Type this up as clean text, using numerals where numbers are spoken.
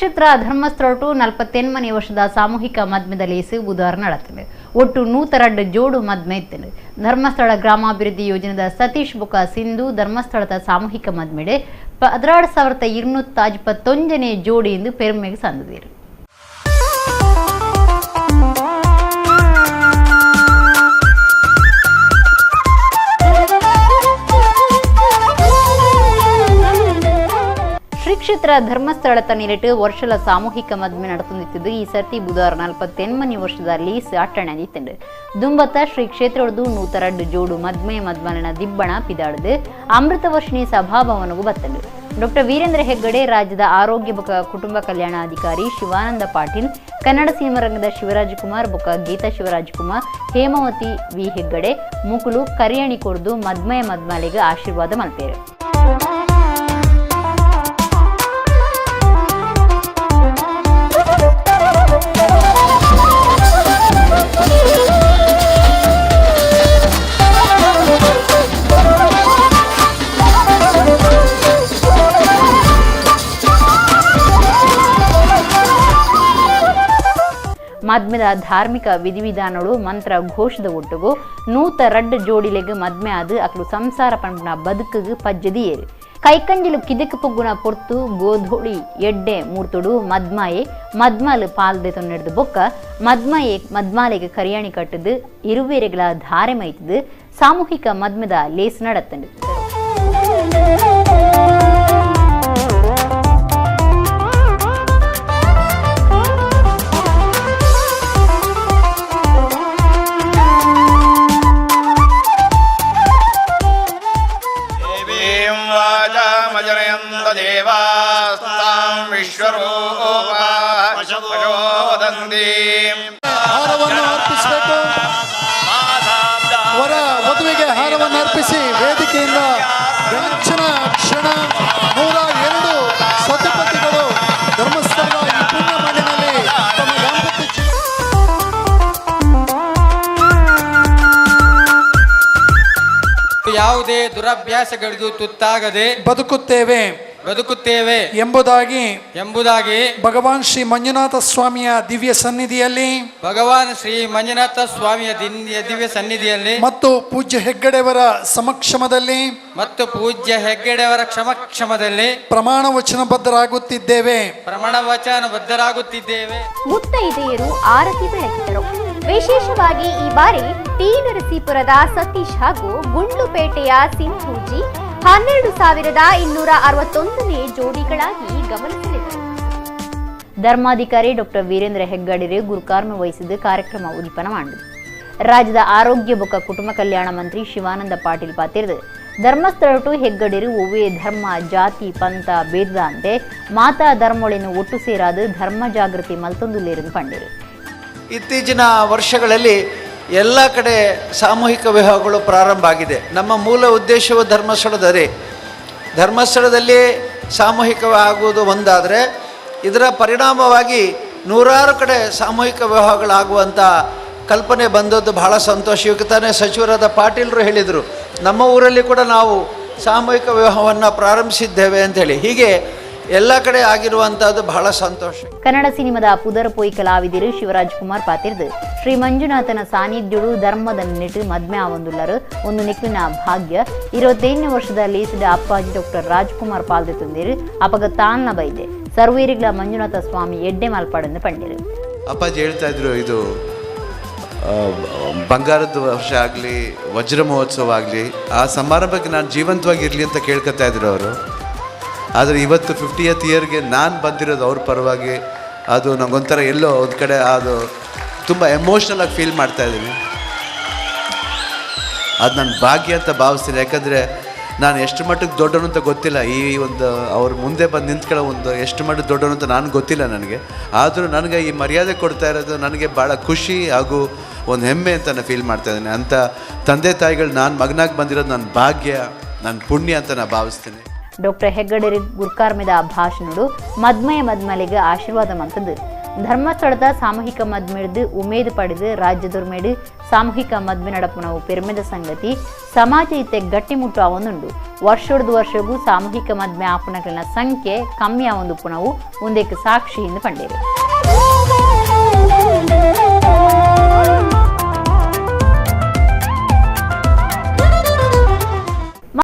ಕ್ಷೇತ್ರ ಧರ್ಮಸ್ಥಳಟು 48ನೇ ವರ್ಷದ ಸಾಮೂಹಿಕ ಮದ್ಮೆದ ಲೇಸು ಬುಧವಾರ ನಡತಂಡು. ಒಟ್ಟು 102 ಜೋಡು ಮದ್ಮೆ ಇತ್ತಂಡು. ಧರ್ಮಸ್ಥಳ ಗ್ರಾಮಾಭಿವೃದ್ಧಿ ಯೋಜನೆದ ಸತೀಶ್ ಬುಕ ಸಿಂಧು ಧರ್ಮಸ್ಥಳದ ಸಾಮೂಹಿಕ ಮದ್ಮೆಡೆ 16221ನೇ ಜೋಡಿ ಎಂದು ಪೆರುಮೆಗೆ ಸಂದಿರು. ಶ್ರೀ ಕ್ಷೇತ್ರ ಧರ್ಮಸ್ಥಳ ತನ್ನಿಲೆಟ್ಟು ವರ್ಷಲ ಸಾಮೂಹಿಕ ಮದ್ಮೆ ನಡೆದುತ್ತಿದ್ದು ಈ ಸರ್ತಿ ಬುಧವಾರ 48ನೇ ವರ್ಷದ ಲೀಸ್ ಅಟ್ಟಣೆ ಇತ್ತಂಡು. ದುಂಬತ್ತ ಶ್ರೀ ಕ್ಷೇತ್ರದ್ದು 102 ಜೋಡು ಮದ್ಮೆ ಮದ್ಮಲನ ದಿಬ್ಬಣ ಪಿದಾಡದು ಅಮೃತವರ್ಷಿಣಿ ಸಭಾಭವನಗೂ ಬತ್ತಂಡು. ಡಾಕ್ಟರ್ ವೀರೇಂದ್ರ ಹೆಗ್ಗಡೆ, ರಾಜ್ಯದ ಆರೋಗ್ಯ ಬೊಕ ಕುಟುಂಬ ಕಲ್ಯಾಣಾಧಿಕಾರಿ ಶಿವಾನಂದ ಪಾಟೀಲ್, ಕನ್ನಡ ಸಿನಿಮಾ ರಂಗದ ಶಿವರಾಜಕುಮಾರ್ ಬೊಕ ಗೀತಾ ಶಿವರಾಜಕುಮಾರ್, ಹೇಮಾವತಿ ವಿ ಹೆಗ್ಗಡೆ ಮುಕುಲು ಕರಿಯಣಿ ಕೊರ್ದು ಮದ್ಮಯ ಮದ್ಮಲೆಗೆ ಆಶೀರ್ವಾದ ಮಲ್ಪೇರು. ಮದ್ಮೆದ ಧಾರ್ಮಿಕ ವಿಧಿವಿಧಾನಗಳು ಮಂತ್ರ ಘೋಷದ ಒಟ್ಟುಗು 102 ಜೋಡಿಲೆಗ್ ಮದ್ಮೆ ಆದು ಅಕ್ಲು ಸಂಸಾರ ಪಂಪನ ಬದುಕುಗು ಪಜ್ಜದಿ ಏರು. ಕೈಕಂಜಿಲು ಕಿದಕ್ ಪೊಗ್ಗುನ ಪೊರ್ತು ಗೋಧೋಳಿ ಎಡ್ಡೆ ಮೂರ್ತುಡು ಮದ್ಮಾಯೆ ಮದ್ಮಾಲು ಪಾಲ್ದೆ ತೊನ್ನೆಡ್ದು ಬೊಕ್ಕ ಮದ್ಮಾಯೆ ಮದ್ಮಾಲೆಗೆ ಕರಿಯಾಣಿ ಕಟ್ಟದು ಇರುವೇರೆಗಳ ಧಾರೆ ಮೈತದು ಸಾಮೂಹಿಕ ಮದ್ಮೆದ ಲೇಸ್ ನಡತ್ತಂಡು. ಹಾರವನ್ನು ಅರ್ಪಿಸಬೇಕು. ವರ ವಧುವಿಗೆ ಹಾರವನ್ನು ಅರ್ಪಿಸಿ ವೇದಿಕೆಯಿಂದ ಗಣಚನ ಕ್ಷಣ 102 ಸತಿಪತಿಗಳು ಧರ್ಮಸ್ಥಳದ ಈ ಪುಣ್ಯ ಮಣ್ಣಿನಲ್ಲಿ ತಮ್ಮ ದಾಂಪತ್ಯ ಯಾವುದೇ ದುರಭ್ಯಾಸಗಳಿಗೂ ತುತ್ತಾಗದೆ ಬದುಕುತ್ತೇವೆ ಎಂಬುದಾಗಿ ಭಗವಾನ್ ಶ್ರೀ ಮಂಜುನಾಥ ಸ್ವಾಮಿಯ ದಿವ್ಯ ಸನ್ನಿಧಿಯಲ್ಲಿ ಮತ್ತು ಪೂಜ್ಯ ಹೆಗ್ಗಡೆಯವರ ಸಮಕ್ಷಮದಲ್ಲಿ ಪ್ರಮಾಣ ವಚನಬದ್ಧರಾಗುತ್ತಿದ್ದೇವೆ. ಮುತ್ತೈದೆಯರು ಆರತಿ ಬೆಳಗಿದರು. ವಿಶೇಷವಾಗಿ ಈ ಬಾರಿ ಟಿ ನರಸೀಪುರದ ಸತೀಶ್ ಹಾಗೂ ಗುಂಡ್ಲುಪೇಟೆಯ ಸಿಂಧೂಜಿ 12261ನೇ ಜೋಡಿಗಳಾಗಿ ಗಮನ ಸೆಳೆದರು. ಧರ್ಮಾಧಿಕಾರಿ ಡಾಕ್ಟರ್ ವೀರೇಂದ್ರ ಹೆಗ್ಗಡೆ ಗುರುಕಾರ್ಮ ವಹಿಸಿದ್ದು ಕಾರ್ಯಕ್ರಮ ಉದ್ದೀಪನ ಮಾಡಿದರು. ರಾಜ್ಯದ ಆರೋಗ್ಯ ಬೊಕ್ಕ ಕುಟುಂಬ ಕಲ್ಯಾಣ ಮಂತ್ರಿ ಶಿವಾನಂದ ಪಾಟೀಲ್ ಪಾತಿರ್ದು ಧರ್ಮಸ್ಥಳಟು ಹೆಗ್ಗಡೆರು ಒವ್ವೇ ಧರ್ಮ ಜಾತಿ ಪಂಥ ಭೇದದ ಅಂತೆ ಮಾತಾ ಧರ್ಮೊಳೆಯನ್ನು ಒಟ್ಟು ಸೇರಾದು ಧರ್ಮ ಜಾಗೃತಿ ಮಲ್ತೊಂದುಲ್ಲೇರೆಂದು ಪಂಡಿರು. ಇತ್ತೀಚಿನ ವರ್ಷಗಳಲ್ಲಿ ಎಲ್ಲ ಕಡೆ ಸಾಮೂಹಿಕ ವಿವಾಹಗಳು ಪ್ರಾರಂಭ ಆಗಿದೆ. ನಮ್ಮ ಮೂಲ ಉದ್ದೇಶವು ಧರ್ಮಸ್ಥಳದಲ್ಲಿ ಧರ್ಮಸ್ಥಳದಲ್ಲಿ ಸಾಮೂಹಿಕ ವಿವಾಹ ಆಗುವುದು ಒಂದಾದರೆ, ಇದರ ಪರಿಣಾಮವಾಗಿ ನೂರಾರು ಕಡೆ ಸಾಮೂಹಿಕ ವಿವಾಹಗಳಾಗುವಂಥ ಕಲ್ಪನೆ ಬಂದದ್ದು ಬಹಳ ಸಂತೋಷ. ಈಗ ತಾನೇ ಸಚಿವರಾದ ಪಾಟೀಲರು ಹೇಳಿದರು, ನಮ್ಮ ಊರಲ್ಲಿ ಕೂಡ ನಾವು ಸಾಮೂಹಿಕ ವಿವಾಹವನ್ನು ಪ್ರಾರಂಭಿಸಿದ್ದೇವೆ ಅಂಥೇಳಿ. ಹೀಗೆ ಎಲ್ಲ ಕಡೆ ಆಗಿರುವಂತಹದ್ದು ಬಹಳ ಸಂತೋಷ. ಕನ್ನಡ ಸಿನಿಮಾದ ಪುದರ್ ಪೋಯ್ ಕಲಾವಿದರು ಶಿವರಾಜ್ ಕುಮಾರ್ ಪಾತಿರ್ದು ಶ್ರೀ ಮಂಜುನಾಥನ ಸಾನ್ನಿಧ್ಯಡು ಧರ್ಮದ ನೆಟ್ಟು ಮದ್ಮೆ ಆವೊಂದುಲ್ಲರು ಒಂದು ನಿಕ್ಲಿನ ಭಾಗ್ಯ. 25ನೇ ವರ್ಷದ ಲೇಸಿದ ಅಪ್ಪಾಜಿ ಡಾಕ್ಟರ್ ರಾಜ್ಕುಮಾರ್ ಪಾಲ್ದೆ ತುಂದಿರು ಅಪಗ ತಾನ್ನ ಬೈದೆ ಸರ್ವೇರಿಗಳ ಮಂಜುನಾಥ ಸ್ವಾಮಿ ಎಡ್ಡೆ ಮಾಲ್ಪಾಡನ್ನು ಪಂಡಿರು. ಅಪ್ಪಾಜಿ ಹೇಳ್ತಾ ಇದ್ರು, ಇದು ಬಂಗಾರದ ವರ್ಷ ಆಗಲಿ ವಜ್ರ ಮಹೋತ್ಸವ ಆಗಲಿ ಆ ಸಮಾರಂಭಕ್ಕೆ ನಾನು ಜೀವಂತವಾಗಿರಲಿ ಅಂತ ಕೇಳ್ಕೊತಾ ಇದ್ರು ಅವರು. ಆದರೆ ಇವತ್ತು 50th ಇಯರ್ಗೆ ನಾನು ಬಂದಿರೋದು ಅವ್ರ ಪರವಾಗಿ, ಅದು ನನಗೊಂಥರ ಎಲ್ಲೋ ಒಂದು ಕಡೆ ಅದು ತುಂಬ ಎಮೋಷ್ನಲ್ ಆಗಿ ಫೀಲ್ ಮಾಡ್ತಾಯಿದ್ದೀನಿ. ಅದು ನನ್ನ ಭಾಗ್ಯ ಅಂತ ಭಾವಿಸ್ತೀನಿ. ಯಾಕಂದರೆ ನಾನು ಎಷ್ಟು ಮಟ್ಟಿಗೆ ದೊಡ್ಡವನು ಅಂತ ಗೊತ್ತಿಲ್ಲ, ಈ ಒಂದು ಅವ್ರ ಮುಂದೆ ಬಂದು ನಿಂತ್ಕೊಳ್ಳೋ ಒಂದು ಎಷ್ಟು ಮಟ್ಟಿಗೆ ದೊಡ್ಡವನು ಅಂತ ನಾನು ಗೊತ್ತಿಲ್ಲ ನನಗೆ. ಆದರೂ ನನಗೆ ಈ ಮರ್ಯಾದೆ ಕೊಡ್ತಾ ಇರೋದು ನನಗೆ ಭಾಳ ಖುಷಿ ಹಾಗೂ ಒಂದು ಹೆಮ್ಮೆ ಅಂತ ನಾನು ಫೀಲ್ ಮಾಡ್ತಾಯಿದ್ದೀನಿ. ಅಂಥ ತಂದೆ ತಾಯಿಗಳು ನಾನು ಮಗನಾಗಿ ಬಂದಿರೋದು ನನ್ನ ಭಾಗ್ಯ, ನನ್ನ ಪುಣ್ಯ ಅಂತ ನಾನು ಭಾವಿಸ್ತೀನಿ. ಡಾಕ್ಟರ್ ಹೆಗ್ಗಡೆ ಗುರ್ಕಾರ್ಮೆದ ಭಾಷಣಡು ಮದ್ಮಯ ಮದ್ಮಲೆಗೆ ಆಶೀರ್ವಾದ ಮಂತದ್ದು. ಧರ್ಮಸ್ಥಳದ ಸಾಮೂಹಿಕ ಮದ್ಮೆಡ್ದು ಉಮೇದು ಪಡೆದು ರಾಜ್ಯದೊರ್ಮೇಡು ಸಾಮೂಹಿಕ ಮದ್ಮೆ ನಡಪುನವು ಪೆರ್ಮೆದ ಸಂಗತಿ. ಸಮಾಜ ಇತ್ತೆ ಗಟ್ಟಿಮುಟ್ಟು ಆವೊಂದುಂಡು. ವರ್ಷೊಡ್ದು ವರ್ಷಗೂ ಸಾಮೂಹಿಕ ಮದ್ಮೆ ಆಪುನಕಲ್ನ ಸಂಖ್ಯೆ ಕಮ್ಮಿ ಆವೊಂದು ಪುನವು ಒಂದೇಕ್ ಸಾಕ್ಷಿ ಎಂದು ಪಂಡೇರು.